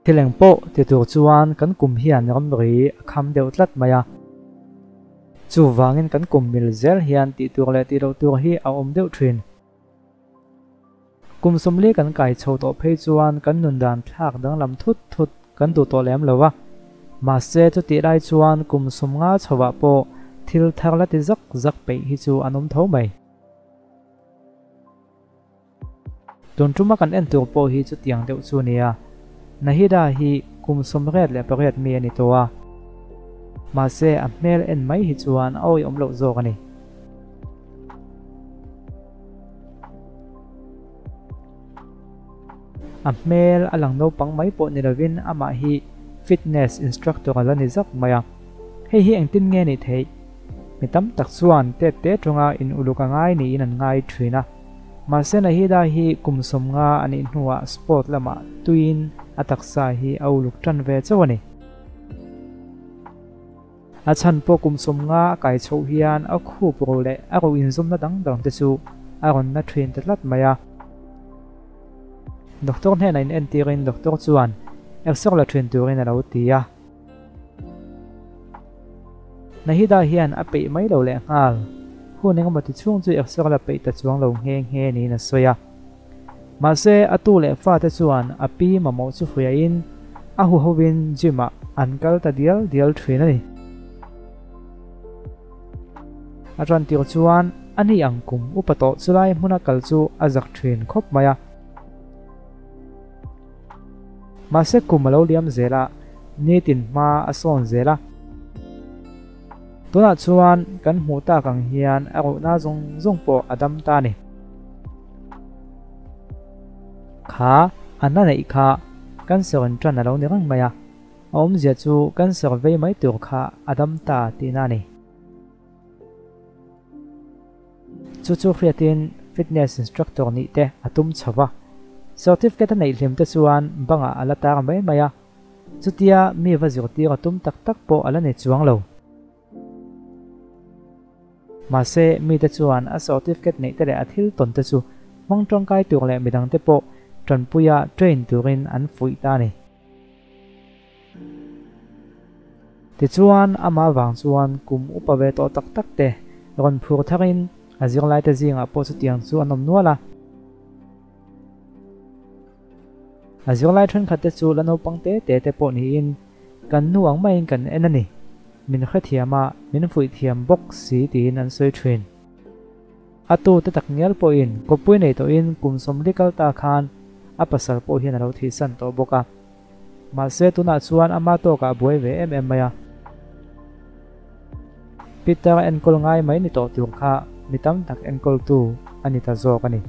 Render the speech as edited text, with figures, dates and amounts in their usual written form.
Thil eng pawh ti tur chuan kan kum hian ramri a kham deuh tlat mai a. Chuvangin kan kum mil zel hian tih tur leh tih loh tur hi a awm deuh thin. Kum 40 kan kai chho tawh phei chuan kan nun dan thlak danglam thut thut kan duh tawh lem lo a. Mahse chutih lai chuan kum 50 chhovah pawh thil thar la ti zak zak peih hi chu an awm tho mai. Tun tuma kan en tur pawh hi chutiang deuh chu nia. Nahida hi kum 88 mi a ni tawh a. Mahse a hmel en mai hi chuan a awih awm loh zawk a ni. A hmel a lang naupang mai pawh ni lovin amah hi fitness instructor a la ni zak mai a. Hei hi engtin nge ni theih? Mi tam tak chuan te te tawnga in uluk a ngai niin an ngai thin a. Mahse Nahida hi kum 50 anih hnuah sport lamah tuin a taksa hi a uluk tan ve chauh a ni. A chan pawh kum 50 a kai chho hian a khup ro leh a ro inzawmna dang dang te chu a rawn na thin ta tlat mai a. Doctor hnenah in entirin doctor chuan exer la thin turin a lo ti a. Nahida hian a peih mai lo leh nghal. Hun engemaw ti chhung chu exer la peih ta chuang lo nghe nghe niin a sawi a. Mahse a tu leh fa te chuan a pi mamawh chu hria in a hu hovin gym ah an kal ta dial dial thin a ni. A tan tir chuan ani ang kum upa tawh chulai hmuna kal chu a zak thin khawp mai a. Mahse kum a lo liam zela nitin hma a sawn zela. Tunah chuan kan hmuh tak ang hian a ruhna zawng zawng pawh a dam ta ni. Kha an a neih kha cancer an tan a lo ni reng mai a. A awmzia chu cancer vei mai tur kha a dam ta tihna a ni. Chu chu hriatin fitness instructor nih te a tum chhova. Certificate a neih hlim te chuan bangah a la tar mai mai a. Chutia mi va zirtir a tum tak tak pawh a la ni chuang lo. Mahse mi te chuan a certificate neih te leh a thil tawn te chu hmang tangkai tur leh midang te pawh tanpuia train turin an fuih ta ni. Tichuan ama wang chuan kum upa ve tawh tak tak te rawn phur tharin a zirlai te zingah pawh chutiang chu an awm nual a. A zirlai thenkhat te chu la naupang te te te pawh niin kan nu ang maiin kan en a ni. Min hrethiam a, min fuih thiam bawk si tiin an sawi thin. A tu te tak ngial pawhin kawppui nei tawhin kum 40 kal ta khan a pasal pawh hian a lo thihsan tawh bawk a. Mahse tunah chuan ama tawkah buai ve em em mai a. Peter enkawl ngai mai ni tawh tur kha mi tam tak enkawl tu a ni ta zawk a ni.